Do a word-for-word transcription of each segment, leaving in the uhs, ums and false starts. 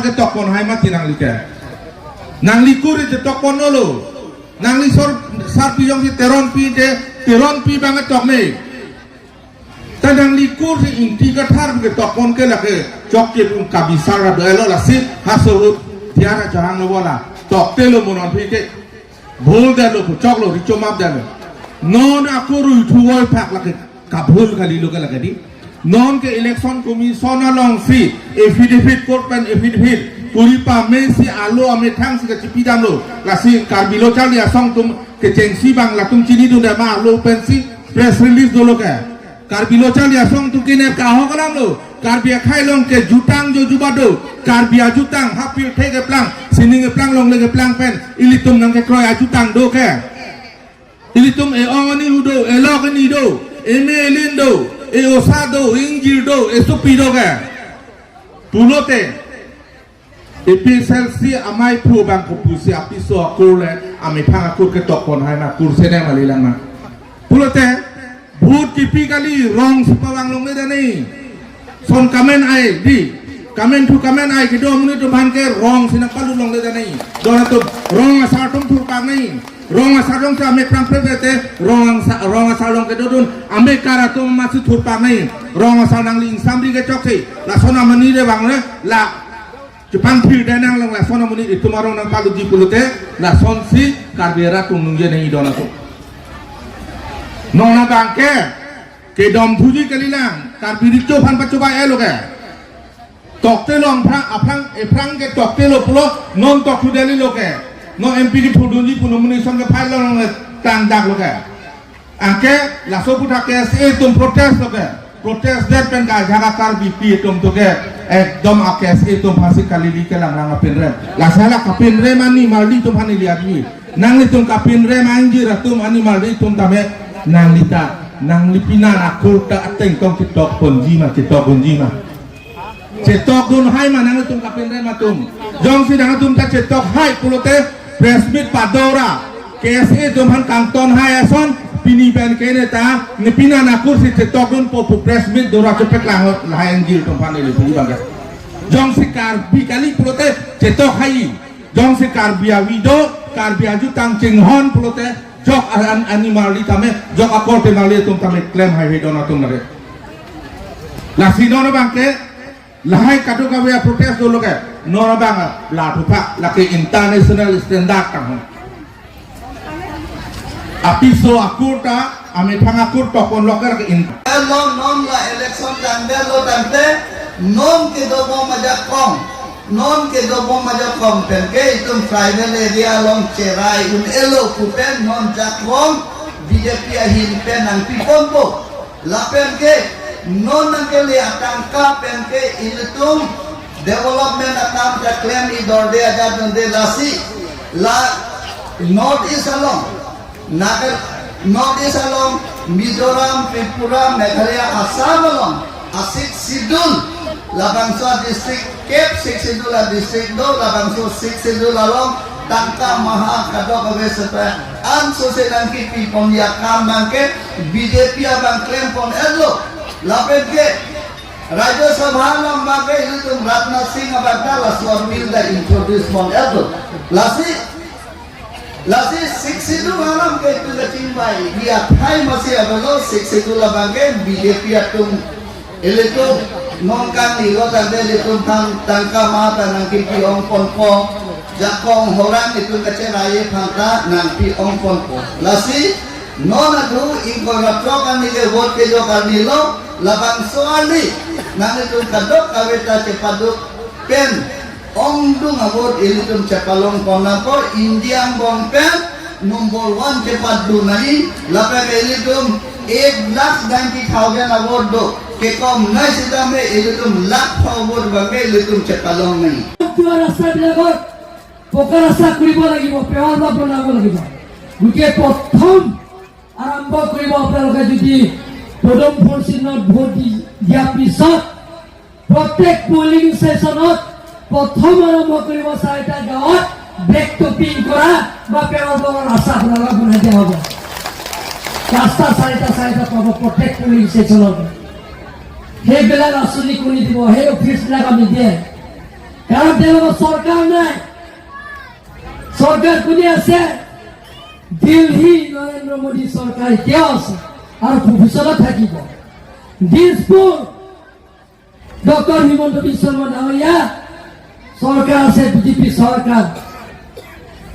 Ketokpon hai mati nangli ke. Nangli kur chetokpon nolo. Nangli sor sarpi jongsi Teronpi te, Teronpi abang ketok me. Ta nangli kur si Ingti Kathar ketokpon ke lake chokche pu kabisar ra do-elo lasi ha sohut tiara chahang lo bola. Toktelo mo non aphi ke. Bhul detlo, puchoklo, richomap detlo. Non akur rui thuvoi phak lake kabhul kalilo ke lake di. Non ke Election Commission alongsi affidavit, court pen affidavit kuri pame si alo amethang si kachipidamlo. Lasi Karbi Lo Charli Asong atum kechengsi abang latum chinidunde ma alo pensi press release dolo ke. Karbi Lo Charli Asong atum kenep ke ahok alam lo. Karbi akhei along ke jutang jo jubat do. Karbi ajutang ha pirthe keplang, sining keplang, longle keplang pen ilitum nangkekroi ajutang do ke. Ilitum e-ong ani hu do, elok ani do, eme elin do, e-osa do, ingjir do, esopi do ke. Pulote APHLC amei aphu abang kopusi apiso akur le amethang akur ketokpon hai ma, kur sene malilang ma. Pulote vote kipi kali, rong si pavang longle dani. Son kamen ai di. Kamen thu kamen ai kedo amonit atum aphan ke rong si nangpalut longle dani. Don atum, rong asar atum thurpak nai. Rong asar along si amek prang prepete, rong asa-, rong asar along kedodun, amekar atum amatsi thurpak nai. Rong asar nangli ingsamri kechok si. Lason amonit abang le, la chepangthir denang lang lason amonit itum arong nangpalutji pulote, lasonsi Karbi arat atum ningje nangji don atum. Non abang ke, kedam thuji kalilang, Karbi Riso aphan pachobai-elo ke. Toktelo aphrang, aphrang, ephrang ke toktelo pulo, non tokthudetlo ke. Non M P kethurdunji pu nomination kephai along le tangdaklo ke. Anke laso aphuthak KSA atum protest lo ke. Protest det pen kajak a-Karbipi atum to ke ekdom a-KSA atum aphansi kalili kelang lang apinrem. Lasi la kapinrem animarli atum aphan ili arni. Nanglitum kapinrem angjir atum animarli atum tame nangli ta, nangli pinan akur ta ateng tong chetokponji ma, chetokponji ma. Chetokdun hai ma nanglitum kapinrem atum. Jongsi nangtum ta chetok hai pulote press meet pado ra. KSA atum aphan kangton hai ason pini pen ke ne ta ne pinan akur si chetokdunpo pu press meet do ra chepeklang lahai angjir atum aphan ili pini bangke. Jongsi Karbi kali pulote chetok hai. Jongsi Karbi avi do, Karbi ajutang chinghon pulote jok an animarli tame, jok akorte marli atum tame klem hai hai don atum lare. Lasi non abang ke, lahai kadokave a-protest dolo ke, non abang la thupa, lake international standard tang ho. Apiso akur ta, amethang akur tokpon lo ke lake in- Lo non la election tangdetlo tangte, non kedobom ajakong, non kedobom ajakong pen ke itum tribal area along cherai un-elo pu pen non jakong BJP ahin pen nangpiponpo. Lapen ke non nangkele atangka pen ke ilitum development akam ta klem-i dorde ajat dunde lasi la North East along, Naga, North East along, Mizoram, Tripura, Meghalaya, Assam along a-Sixth Schedule labangso a-district kep, Sixth Schedule a-district do, labangso Sixth Schedule along tangka maha kadokave sepa ansose nangkipiponji akam abang ke BJP abang klempon-etlo. Lapen ke Rajya Sabha along abang ke ilitum Rajnath Singh abang ta laso a-bill ta introduce pon-etlo. Lasi, lasi Sixth Schedule alam ke itum kachingvai, di athai masi avelo Sixth Schedule abang ke BJP atum ilitum nongkan nilo tangte ilitum tang tangka maha ta nangkipi-ongponpo, jakong horang itum kacherai aphan ta nangpi-ongponpo. Lasi non adu ingkoi ra throk arni ke vote kejok arni lo, labangso arni nanglitum kadokave ta chepaduk pen ongdung a-vote ilitum chepalongpon nangpo, India angbong pen number one chepadun nangji, lapen ilitum eight lakh ninety thousand a-vote do, kekom nai sitame ilitum lakh pho vote abang ke ilitum chepalong nangji. এইটো ৰাস্তাবিলাকত পকা ৰাস্তা কৰিব লাগিব, পেৱাৰ ব্লক বনাব লাগিব। গতিকে প্ৰথম আৰম্ভ কৰিব আপোনালোকে যদি পদুম ফুল চিহ্নত ভোট দি, দিয়াৰ পিছত প্ৰত্যেক পলিং ষ্টেচনত প্ৰথম আৰম্ভ কৰিব চাৰিটা গাঁৱত বেগ টপিং কৰা বা পেৱাৰ ব্লকৰ ৰাস্তা আপোনালোকক বনাই দিয়া হ'ব। ৰাস্তা চাৰিটা চাৰিটা পাব প্ৰত্যেক পলিং ষ্টেচনত। সেইবিলাক আঁচনি কোনে দিব? সেই অফিচবিলাক আমি দিয়ে। কাৰণ তেওঁলোকৰ চৰকাৰ নাই। চৰকাৰ কোনে আছে? দিল্লী নৰেন্দ্ৰ মোদী চৰকাৰ এতিয়াও আছে আৰু ভৱিষ্যতত থাকিব। দিছপুৰ ডক্টৰ হিমন্ত বিশ্ব শৰ্মা ডাঙৰীয়া চৰকাৰ আছে, বিজেপি চৰকাৰ।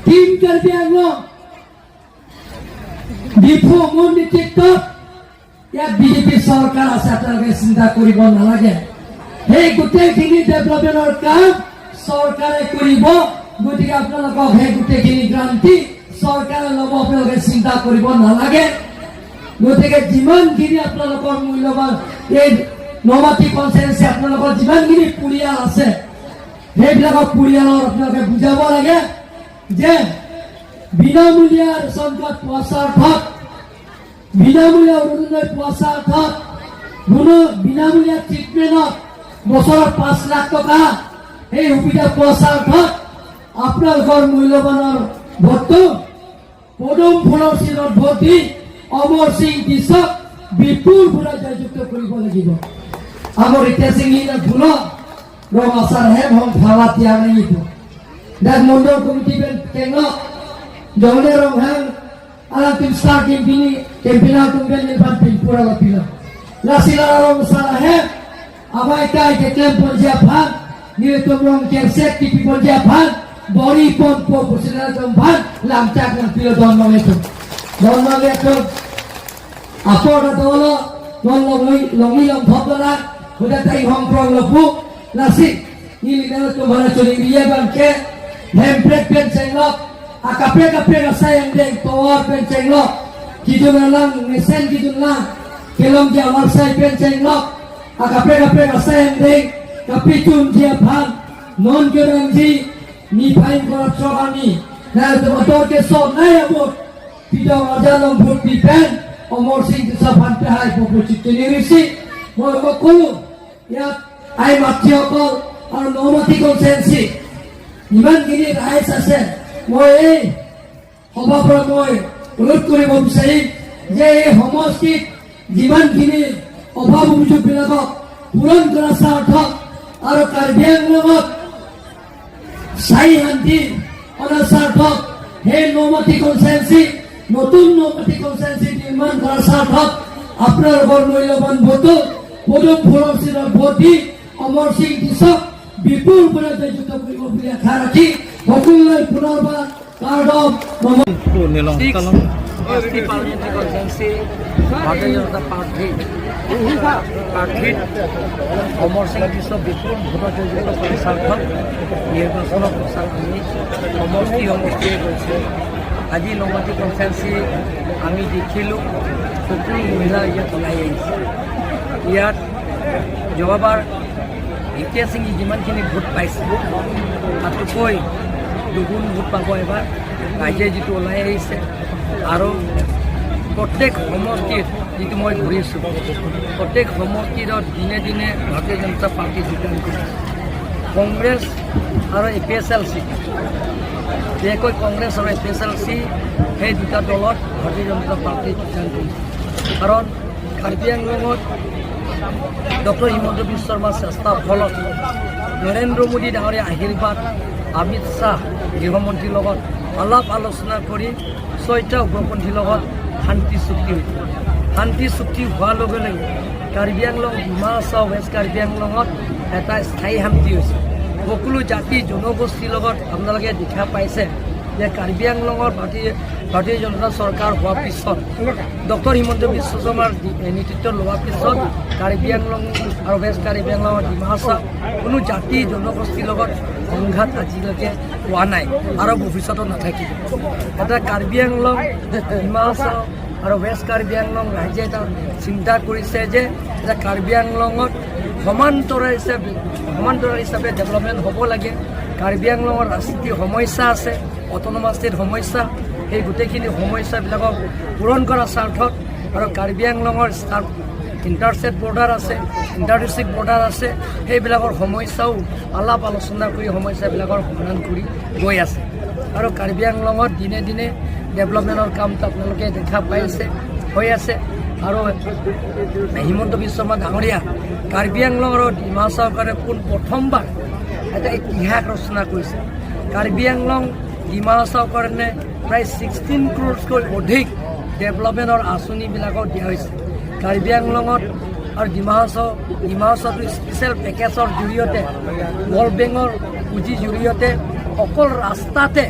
টিম কাৰ্বি আংলং, ডিফু মোৰ নেতৃত্বত ইয়াত বিজেপি চৰকাৰ আছে, আপোনালোকে চিন্তা কৰিব নালাগে। সেই গোটেইখিনি ডেভেলপমেণ্টৰ কাম চৰকাৰে কৰিব। গতিকে আপোনালোকক সেই গোটেইখিনি গ্ৰান্টি চৰকাৰে ল'ব, আপোনালোকে চিন্তা কৰিব নালাগে। গতিকে যিমানখিনি আপোনালোকৰ মূল্যৱান এই নমাটি কনষ্টিটুৱেঞ্চি আপোনালোকৰ যিমানখিনি পৰিয়াল আছে, সেইবিলাকৰ পৰিয়ালৰ আপোনালোকে বুজাব লাগে যে বিনামূলীয়া ৰেচন কাৰ্ড পোৱা স্বাৰ্থত, বিনামূলীয়া অৰুণোদয় পোৱা স্বাৰ্থত, কোনো বিনামূলীয়া ট্ৰিটমেণ্টত বছৰত পাঁচ লাখ টকা সেই সুবিধা পোৱা স্বাৰ্থত আপোনালোকৰ মূল্যৱানৰ ভোটটো পদুম ফুলৰ চিনত ভোট দি অমৰ সিং তিছক বিপুল ভোটত জয়যুক্ত কৰিব লাগিব। Amor Ritya Singh ini pulo rong asar hem hong phawa tiang itu. Dan mondol komiti pen kenglok, jongni ronghang alangtum star campaign, campaign atum pen nilpan pin pura lo pilo. Lasi la rong asar hem, abai kai keklem ponji aphan, nelitum rong kersek tipi ponji aphan, bori ponpo pusi nangtum aphan lamchak nangpilo don long itu. Don long itu. Apor na dolo, non longi, longi longthop dola, huda tai hong prong lo pu, lasi, neli nangtum aphan choningri abang ke, hemprek pen chenglok, akaprek kaprek asai angdeng, tovar pen chenglok, kejun alang, mesen kejun lang, kelongji awarsai pen chenglok, akaprek kaprek asai angdeng, kapejunji aphan, non kerangji, niphai korapso kami, nangtum ator keso nai abot, pidong arjan long vote pi pen, Amor Sing Tisso aphan pehai popo chitini risi, mo ko kulu, ইয়াত আই মাতৃসকল আৰু নমাটি কনষ্টিটুৱেঞ্চি যিমানখিনি ৰাইজ আছে, মই এই সভাৰ পৰা মই অনুৰোধ কৰিব বিচাৰিম যে এই সমষ্টিত যিমানখিনি অভাৱ অভিযোগবিলাকক পূৰণ কৰাৰ স্বাৰ্থত আৰু কাৰ্বি আংলঙত স্থায়ী শান্তি অনাৰ স্বাৰ্থত সেই নমাটি কনষ্টিটুৱেঞ্চি, নতুন নমাটি কনষ্টিটুৱেঞ্চি নিৰ্মাণ কৰাৰ স্বাৰ্থত আপোনালোকৰ মূল্যৱান ভোটটো পদুম ফুলৰ চিনত ভোট দি অমৰ সিং তিছক বিপুল ভোটে জয়যুক্ত কৰিব বুলি আশা ৰাখি সকলোলৈ পুনৰবাৰ কাৰ্ডম নম। Nilong six talong। এছ টি পাৰ্লিমেণ্টেৰী কনষ্টিটুৱেঞ্চি ভাৰতীয় জনতা পাৰ্টি প্ৰাৰ্থীত অমৰ সিং তিছক বিপুল ভোটত জয়যুক্ত কৰাৰ স্বাৰ্থত নিৰ্বাচনৰ প্ৰচাৰ আমি সমষ্টি সমষ্টিয়ে কৰিছোঁ। আজি নমাটি কনষ্টিটুৱেঞ্চি আমি দেখিলোঁ, সকলো মহিলা ইয়াত ওলাই আহিছে। ইয়াত যোৱাবাৰ ৰিতিয়া সিঙে যিমানখিনি ভোট পাইছে, তাতকৈ দুগুণ ভোট পাব এবাৰ। ৰাইজে যিটো ওলাই আহিছে আৰু প্ৰত্যেক সমষ্টিত যিটো মই ঘূৰিছোঁ, প্ৰত্যেক সমষ্টিত দিনে দিনে ভাৰতীয় জনতা পাৰ্টি যোগদান কৰিছে। কংগ্ৰেছ আৰু এ পি এইচ এল চি, বিশেষকৈ কংগ্ৰেছ আৰু এ পি এইচ এল চি, সেই দুটা দলত ভাৰতীয় জনতা পাৰ্টি যোগদান কৰিছে। কাৰণ কাৰ্বি আংলঙত ডক্টৰ হিমন্ত বিশ্ব শৰ্মাৰ চেষ্টাৰ ফলত নৰেন্দ্ৰ মোদী ডাঙৰীয়া আশীৰ্বাদ, অমিত শ্বাহ গৃহমন্ত্ৰীৰ লগত আলাপ আলোচনা কৰি ছয়টা উগ্ৰপন্থীৰ লগত শান্তি চুক্তি হৈছে। শান্তি চুক্তি হোৱাৰ লগে লগে কাৰ্বি আংলং, ডিমা হাছাও, ৱেষ্ট কাৰ্বি আংলঙত এটা স্থায়ী শান্তি হৈছে। সকলো জাতি জনগোষ্ঠীৰ লগত আপোনালোকে দেখা পাইছে যে কাৰ্বি আংলঙৰ ভাৰতীয়, ভাৰতীয় জনতা চৰকাৰ হোৱাৰ পিছত, ডক্টৰ হিমন্ত বিশ্ব শৰ্মাৰ নেতৃত্ব লোৱাৰ পিছত কাৰ্বি আংলং আৰু ৱেষ্ট কাৰ্বি আংলঙৰ ডিমা হাছাও কোনো জাতি জনগোষ্ঠীৰ লগত সংঘাত আজিলৈকে হোৱা নাই আৰু ভৱিষ্যতত নাথাকিব। এটা কাৰ্বি আংলং, ডিমা হাছাও আৰু ৱেষ্ট কাৰ্বি আংলং ৰাইজে এটা চিন্তা কৰিছে যে এটা কাৰ্বি আংলঙত সমান্তৰাল হিচাপে, সমান্তৰাল হিচাপে ডেভেলপমেণ্ট হ'ব লাগে। কাৰ্বি আংলঙৰ ৰাজনীতিৰ সমস্যা আছে, অট'নমাছ ষ্টেট সমস্যা, সেই গোটেইখিনি সমস্যাবিলাকক পূৰণ কৰাৰ স্বাৰ্থত আৰু কাৰ্বি আংলঙৰ ষ্টাৰ ইণ্টাৰষ্টেট বৰ্ডাৰ আছে, ইণ্টাৰ ডিষ্ট্ৰিক্ট বৰ্ডাৰ আছে, সেইবিলাকৰ সমস্যাও আলাপ আলোচনা কৰি সমস্যাবিলাকৰ সমাধান কৰি গৈ আছে। আৰু কাৰ্বি আংলঙত দিনে দিনে ডেভেলপমেণ্টৰ কামটো আপোনালোকে দেখা পাই আছে, হৈ আছে। আৰু হিমন্ত বিশ্ব শৰ্মা ডাঙৰীয়া কাৰ্বি আংলং আৰু ডিমা হাছাওৰ কাৰণে পোন প্ৰথমবাৰ এটা ইতিহাস ৰচনা কৰিছে। কাৰ্বি আংলং ডিমা হাছাওৰ কাৰণে প্ৰায় ছিক্সটিন ক্ৰ'ৰতকৈ অধিক ডেভেলপমেণ্টৰ আঁচনিবিলাকক দিয়া হৈছে। কাৰ্বি আংলঙত আৰু ডিমা হাছাও, ডিমা হাছাওতো স্পেচিয়েল পেকেজৰ জৰিয়তে, ৱৰ্ল্ড বেংকৰ পুঁজিৰ জৰিয়তে অকল ৰাস্তাতে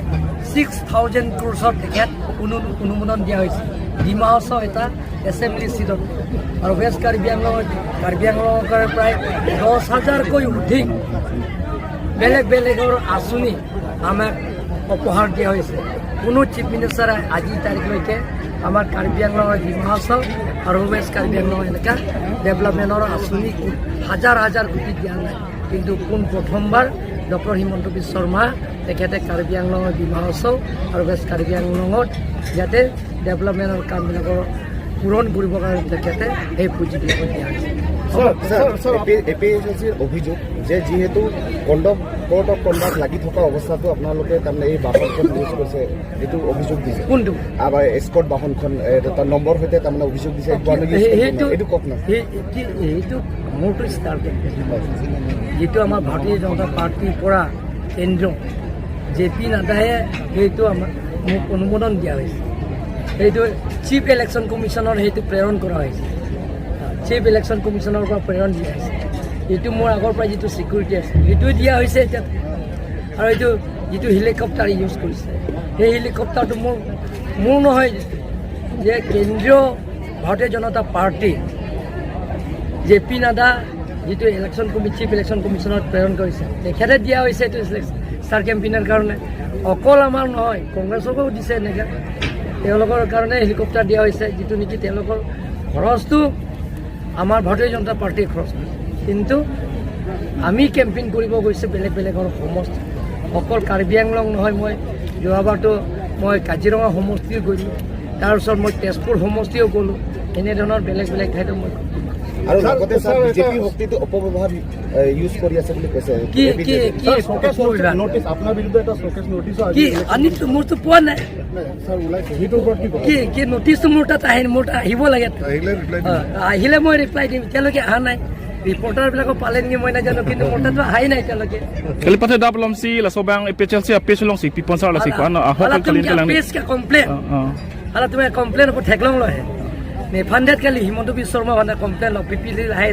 ছিক্স থাউজেণ্ড ক্ৰ'ৰছৰ পেকেজ অনু-, অনুমোদন দিয়া হৈছে। ডিমা হাছাও এটা এছেম্বলি ছিটত আৰু ৱেষ্ট কাৰ্বি আংলঙত, কাৰ্বি আংলঙৰ কাৰণে প্ৰায় দহ হাজাৰতকৈ অধিক বেলেগ বেলেগৰ আঁচনি আমাক উপহাৰ দিয়া হৈছে। কোনো চিফ মিনিষ্টাৰে আজি তাৰিখলৈকে আমাৰ কাৰ্বি আংলঙৰ, ডিমা হাছাও আৰু ৱেষ্ট কাৰ্বি আংলং এনেকা ডেভেলপমেণ্টৰ আঁচনি হাজাৰ হাজাৰ কোটি দিয়া নাই। কিন্তু পোন প্ৰথমবাৰ ডক্টৰ হিমন্ত বিশ্ব শৰ্মা তেখেতে কাৰ্বি আংলঙৰ, ডিমা হাছাও আৰু ৱেষ্ট কাৰ্বি আংলঙত ইয়াতে ডেভেলপমেণ্টৰ কামবিলাকৰ পূৰণ কৰিবৰ কাৰণে তেখেতে এই পুঁজিবিলাকো দিয়া হৈছে। Sir, sir, sir, A P, A P H L চিৰ অভিযোগ যে যিহেতু কণ্ডম, কোড অফ কণ্ডাক্ট লাগি থকা অৱস্থাতো আপোনালোকে তাৰমানে এই বাহনখন ইউজ কৰিছে, এইটো অভিযোগ দিছে। কোনটো? আমাৰ এস্কৰ্ট বাহনখন, এ, এটা নম্বৰ সৈতে তাৰমানে অভিযোগ দিছে, এইটো কোৱা নাই, সেই-, সেইটো, এইটো কওক না। সেই-, কি-, এইটো মোৰতো ষ্টাৰ কেম্পেইন। যিটো আমাৰ ভাৰতীয় জনতা পাৰ্টিৰ পৰা কেন্দ্ৰ জে পি নাড্ডাই সেইটো আমাক, মোক অনুমোদন দিয়া হৈছে। সেইটো চিফ ইলেকশ্যন কমিশ্যনৰ সেইটো প্ৰেৰণ কৰা হৈছে। চিফ ইলেকশ্যন কমিশ্যনৰ পৰা প্ৰেৰণ দিয়া হৈছে। এইটো মোৰ আগৰ পৰা যিটো ছিকিউৰিটি আছে, সেইটোৱে দিয়া হৈছে এতিয়া। আৰু এইটো যিটো হেলিকপ্টাৰ ইউজ কৰিছে, সেই হেলিকপ্টাৰটো মোৰ, মোৰ নহয়, যে কেন্দ্ৰীয় ভাৰতীয় জনতা পাৰ্টি জে পি নাড্ডা যিটো ইলেকশ্যন কমি-, চিফ ইলেকশ্যন কমিশ্যনত প্ৰেৰণ কৰিছে, তেখেতে দিয়া হৈছে এইটো ষ্টাৰ কেম্পেইনৰ কাৰণে। অকল আমাৰ নহয়, কংগ্ৰেছকো দিছে এনেকে। তেওঁলোকৰ কাৰণে হেলিকপ্টাৰ দিয়া হৈছে, যিটো নেকি তেওঁলোকৰ খৰচটো আমাৰ ভাৰতীয় জনতা পাৰ্টিৰ খৰচ। কিন্তু আমি কেম্পেইন কৰিব গৈছোঁ বেলেগ বেলেগৰ সমষ্টি, অকল কাৰ্বি আংলং নহয়। মই যোৱাবাৰতো মই কাজিৰঙা সমষ্টিও গ'লোঁ, তাৰপিছত মই তেজপুৰ সমষ্টিও গ'লোঁ, এনেধৰণৰ বেলেগ বেলেগ ঠাইতো মই। আৰু ছাৰ, লগতে ছাৰ, ছাৰ, বিজেপি এটা শক্তিটো অপব্যৱহাৰ, এ, ইউজ কৰি আছে বুলি কৈছে কি, এ পি জে পি। কি, কি ছাৰ, শ্ব'কেছ অপব্যৱহাৰ? নটিচ, আপোনাৰ বিৰুদ্ধে এটা শ্ব'কেছ নটিচো আজি কি ইলেকশ্যন আনিছো? মোৰতো পোৱা নাই। নাই, ছাৰ, ওলাইছে। সেইটোৰ ওপৰত কি ক'ব? কি, কি নটিচটো মোৰ তাত আহে, মোৰ তাত আহিব লাগে। আহিলে ৰিপ্লাই দিম। অ, আহিলে মই ৰিপ্লাই দিম। এতিয়ালৈকে অহা নাই। ৰিপৰ্টাৰবিলাকক পালে নেকি মই নাজানো, কিন্তু মোৰ তাততো অহাই নাই এতিয়ালৈকে। Kali pathe dap lomsi laso abang A P H L C a-page alongsi pipon sar lasi ko ano ahok hala kali tum kya lang. Page ka complain? Ah, ah. Hala tum complain ko theklonglo he. Mephan det kali Himanta Biswa Sarma vana complain lo, P P L hai